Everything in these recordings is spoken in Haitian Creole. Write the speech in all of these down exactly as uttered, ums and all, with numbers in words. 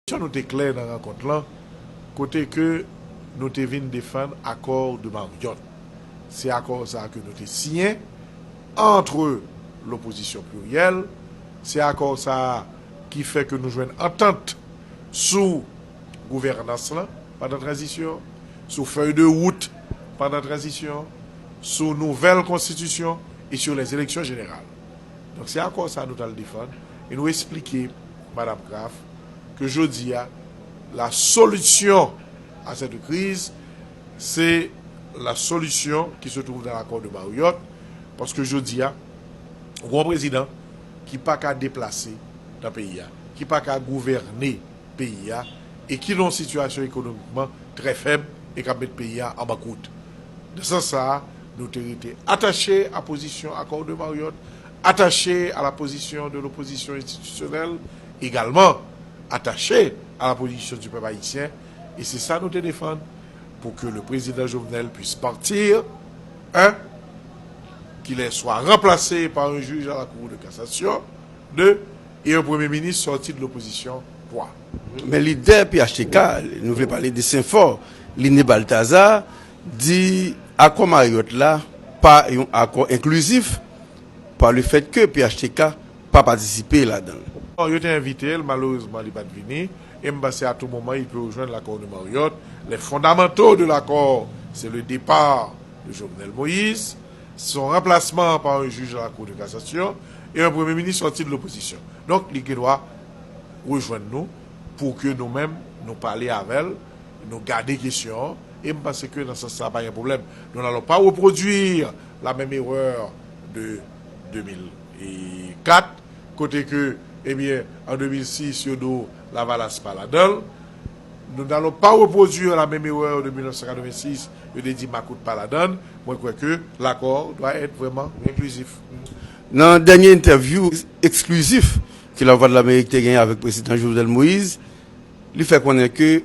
Pozisyon nou te klè nan rankont lan, kote ke nou te vin defann akò de Marriott. Se akò sa a ke nou te siyen entre lopozisyon pliryèl. Se akò sa a ki fè ke nou jwenn antant sou gouvènans lan pandan tranzisyon, sou fèy de wout pandan tranzisyon, sou nouvèl konstitisyon e sou lèzeleksyon jeneral. Donk, se akò sa a nou t al defann e nou esplike Madam Craft ke jodi a, la solution à cette crise, c'est la solution qui se trouve dans l'accord de Marriott, paske jodi a, ou gen yon prezidan ki pa ka deplase nan peyi a, ki pa ka gouvène peyi a, e ki nan yon sitiyasyon ekonomikman trè fèb e k ap met peyi a an bankwout. Nan sans sa a, nou te rete atache a pozisyon Accord de Marriott, atache a la pozisyon de lopozisyon enstitisyonèl, egalman atache a la pozisyon di pèp ayisyen, e se sa nou te defann, pour que le président Jovenel puisse partir, un, qu'il soit remplacé par un juge à la Cour de cassation, deux, et un premier ministre sorti de l'opposition, trois. Men lidè P H T K, nou vle pale de Senfò, Liné Balthazar, di akò Marriott la pa yon akò enklizif pa le fèt ke P H T K pa patisipe ladan l. Bon, yo te envite l, malerezman, li pa t vini. E m panse à tout moment, il peut rejoindre l'accord de Marriott. Les fondamentaux de l'accord, c'est le départ de Jovenel Moïse, son remplacement par un juge à la Cour de cassation et un premier ministre sorti de l'opposition. Donk, li gen dwa rejwenn nou pour que nou menm, nou pale avè l, nou gade kesyon an, e m panse ke nan sans sa, pa gen pwoblèm. Nous n'allons pas reproduire la même erreur de deux mille quatre, kote ke, ebyen, an deux mille six, yo di w Lavalas pa ladan l. Nous n'allons pas reproduire la même erreur de mille neuf cent quatre-vingt-six, yo te di makout pa ladan l. Mwen kwè ke l'accord doit être vraiment inclusif. Nan dènye entèvyou eksklizif ke Lavwadlamerik te genyen avèk Prezidan Jovenel Moïse, li fè konnen ke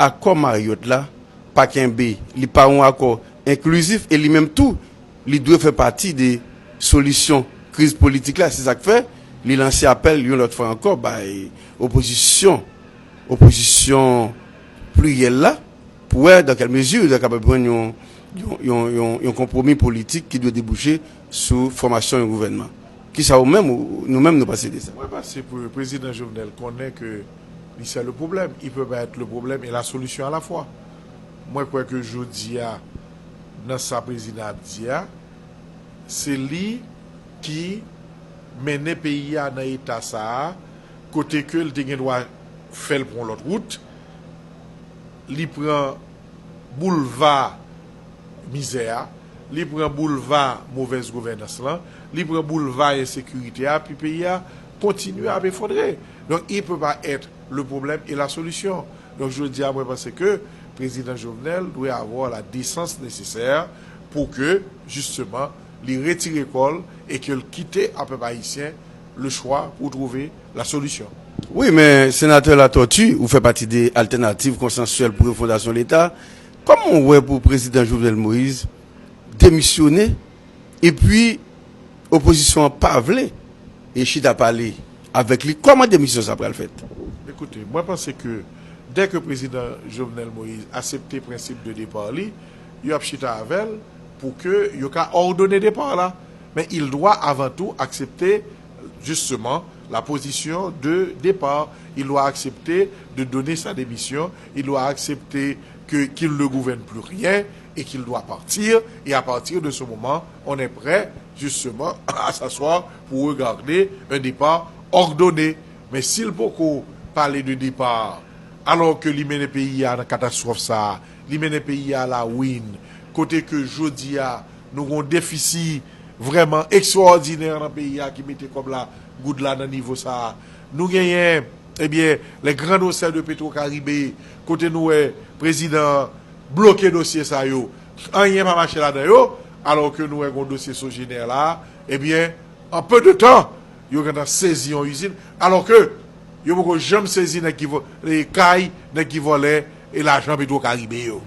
akò Marriott la pa kenbe, li pa yon akò enklizif e li menm tou, li dwe fè pati de solisyon kriz politik la. Se sa k fè li lanse apèl yon lòt fwa ankò bay opozisyon, opozisyon pliryèl la, pou wè dans quelle mesure yo kapab jwenn yon, yon, yon, yon, yon konpwomi politik ki dwe debouche sou fòmasyon yon gouvènman. Kisa ou menm, ou, nou menm, nou panse de sa? Mwen panse pou Prezidan Jovenel konnen ke li se le problème, il peut pas être le problème et la solution à la fois. Mwen kwè ke jodi a, nan sa prezidan ap di a, se li ki mennen peyi a nan eta sa a, kote ke l te gen dwa fè l pran yon lòt wout, li pran boulva mizè a, li pran boulva movèz gouvènans lan, li pran boulva ensekirite a, pi peyi a kontinye ap efondre. Donk, il peut pas être le problème et la solution. Donk, jodi a, mwen panse ke Prezidan Jovenel dwe avoir la desans nesesè pou ke, jisteman, li retire kò l e ke l kite a pèp ayisyen le chwa pou twouve la solisyon. Wi, men Senatè Latortue, ou fè pati de Altènativ Konsansyèl pou Refondasyon Leta. Kòman w wè pou Prezidan Jovenel Moïse demisyone epi opozisyon an pa vle e chita pale avèk li? Kòman demisyon sa pral fèt? Ekoute, mwen panse ke dè ke Prezidan Jovenel Moïse aksepte prensip de depa li, yo ap chita avè l pou ke yo ka òdone depa la. Men il doit avant tout accepter justement la position de départ. Il doit accepter de donner sa démission. Il doit accepter que, qu'il ne gouverne plus rien et qu'il doit partir. Et à partir de ce moment, on est prêt justement à s'asseoir pour regarder un départ ordonné. Men si l poko pale de depa, alò ke li mennen peyi a nan katastwòf sa a, li mennen peyi a la win, kote ke jodi a nou gon defisi vrèman ekstwòdinè nan peyi a ki mete kòb la, goud la nan nivo sa a. Nou genyen, ebyen, les grands dossiers de Petro Caribe, kote nou wè prezidan an bloke dosye sa yo. Anyen pa mache ladan yo, alò ke nou wè gon dosye Sogener la, ebyen, an pe de tan, yo gentan sezi yon izin, alò ke yo poko janm sezi nèg ki vò-, e, kay nèg ki vòlè e lajan Petro Caribe yo.